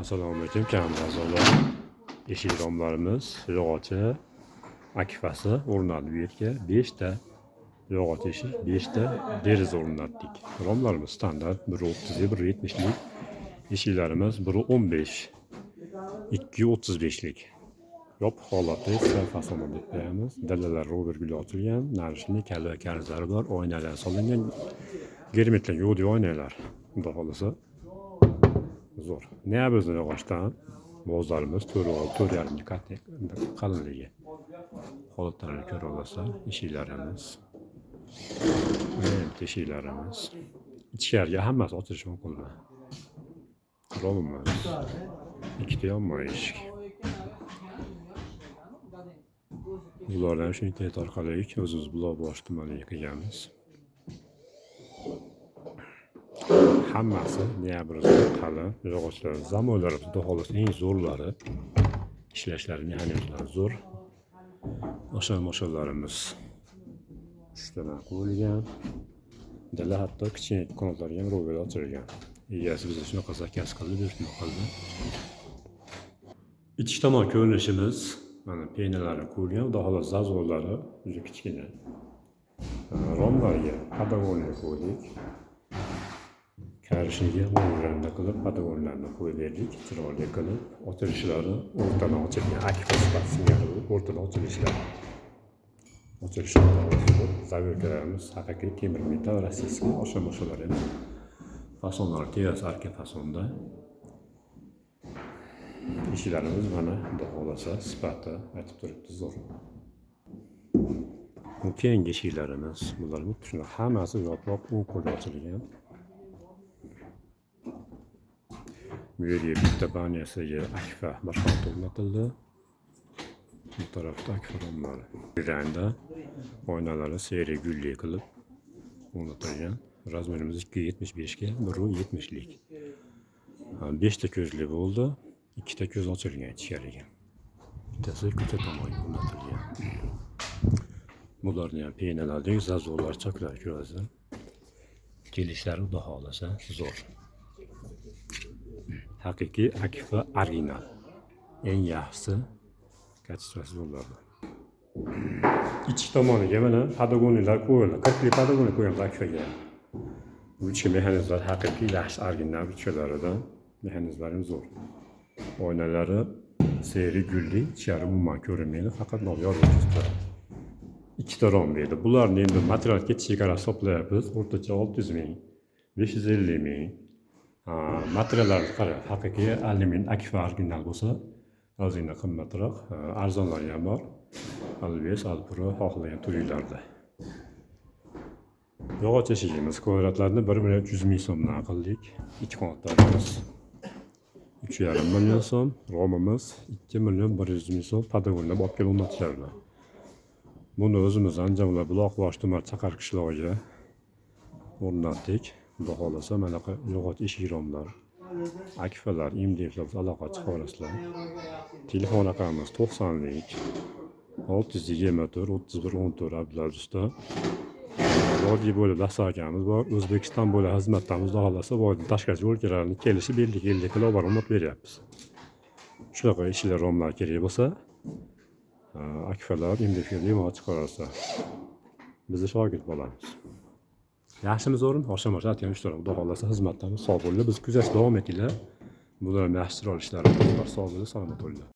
Assalomu alaykum, kanal a'zolari. Eshik romlarimiz yog'ochi akfasi o'rnatdi bu yerga. 5 ta yog'och eshik, 5 ta deraza o'rnatdik. Romlarimiz standart 1.30 1.70 lik. Eshiklarimiz 1.15 2.35 lik. Yopiq holatda esa fasonni deb qo'yamiz. Dalalar rover guli ochilgan, narishli kalla karizlari bor, oynalar solingan. Germetlar yo'q deb oynalar. Xudo xohlasa zo'r. Neabizni yog'ochdan bozorimiz 4,5 4,5 qalinligi. Holatlarini ko'ra olasizlar. Eshiklarimiz. Bitta eshiklarimiz. Ichkariga hammasi ochilishi mumkin. Romimiz. Ikkita yonma eshik. Bularni ham shu internet orqali o'zimiz Buloqboshi tumaniga qilganmiz. Hammasi neabrizda qalin yog'ochlar, zamoylar xudo xohlasa eng zo'rlari. Ishlashlari mexanizmlari zo'r. Osha moshalarimiz ustidan qo'yilgan. Dala hatto kichkina qanotlarga ham rover ochilgan. Egasi bizga shunaqa zakaz qildi, buyurtma qildi. Ichki tomon ko'rinishimiz mana penalari qo'yilgan, xudo xohlasa zazorlari juda kichkina. Romlarga подогонный qo'ydik. Karishiga o'nglarida qilib подогонlarni qo'yib berdik, chiroyli qilib. Ochilishlari o'rtadan ochilgan, akfa sifat singari bo'lib o'rtadan ochilishlari. Ochilishi zaverkalarimiz haqiqiy temir metall rossiyskiy, osha-moshalar ham fasonlari teras arka fasonda. Eshiklarimiz mana xudo xohlasa sifati aytib turibdi zo'r. Bu keyingi eshiklarimiz, bular shunaqa hammasi yopiq, o'ng qo'lga ochilgan. Bu yerga bitta banyasiga akfa boshqaruv o'rnatildi. Bu tarafda akfa romlari. Rangda oynalari seri gulli qilib o'rnatilgan. Razmerimiz 2.75 ga 1.70 lik. 5 ta ko'zli bo'ldi. 2 ta ko'z ochilgan ichkariga. Bittasi ko'cha tomonga o'rnatilgan. Bularni ham penaladik, zazorlar, choklar ko'rasiz. Kelishlari xudo xohlasa zo'r. Haqiqiy akfa original. Eng yaxshisi kачествоsi bo'ladi. Ichki tomoniga mana подогонныйlar qo'yildi. 40 lik подогонный qo'yamiz akfaga. Ruchka mexanizmlar haqiqiy yaxshi original ruchkalaridan mexanizmlari zo'r. Oynalari seri gulli, ichkari umuman ko'rinmaydi, faqat yorug' turadi. Ikkita rom berdi. Bularni endi material ketishiga qarab hisoblayapmiz. O'rtacha 600 ming, 550 ming. Materiallarni qarang, haqiqiy alyumin akfa original bo'lsa, ozgina qimmatroq, arzonlari ham bor. Alves, Alpro xohlagan turinglarda. Yog'och eshigimiz kvadratlarni 1 million 300 ming so'mdan qildik. Ikki qanotlarimiz 3,5 million so'm, romimiz 2 million 100 ming so'm podog'onlab olib kelib o'rnatishlar bilan. Buni o'zimiz Andijon Buloqboshi tuman Chaqar qishlog'iga o'rnatdik. Xudo xohlasa manaqa yog'och eshik romlar, akfalar, MDFlar aloqa chiqarasizlar. Telefon raqamimiz 90lik 624 31 14 Abdulaziz usta. Vodiy bo'ylab dastakamiz bor. O'zbekiston bo'ylab xizmatdamiz. Xudo xohlasa vodiydan tashqari yo'lkalarni kelishi 50 50 kilo olib borib beryapmiz. Shunaqa ishlar romlar kerak bo'lsa, akfalar, MDFga bemalol chiqarasizlar. Bizni shogird bo'lamiz. Yaxshimi, zo'rmi? Osha-mosha aytgan uch Xudo xohlasa xizmatdamiz. Sog' bo'linglar. Bizni kuzatishda davom etinglar. Bular ham yaxshi chiroyli ishlarimiz bor. Sog' bo'linglar, salomat bo'linglar.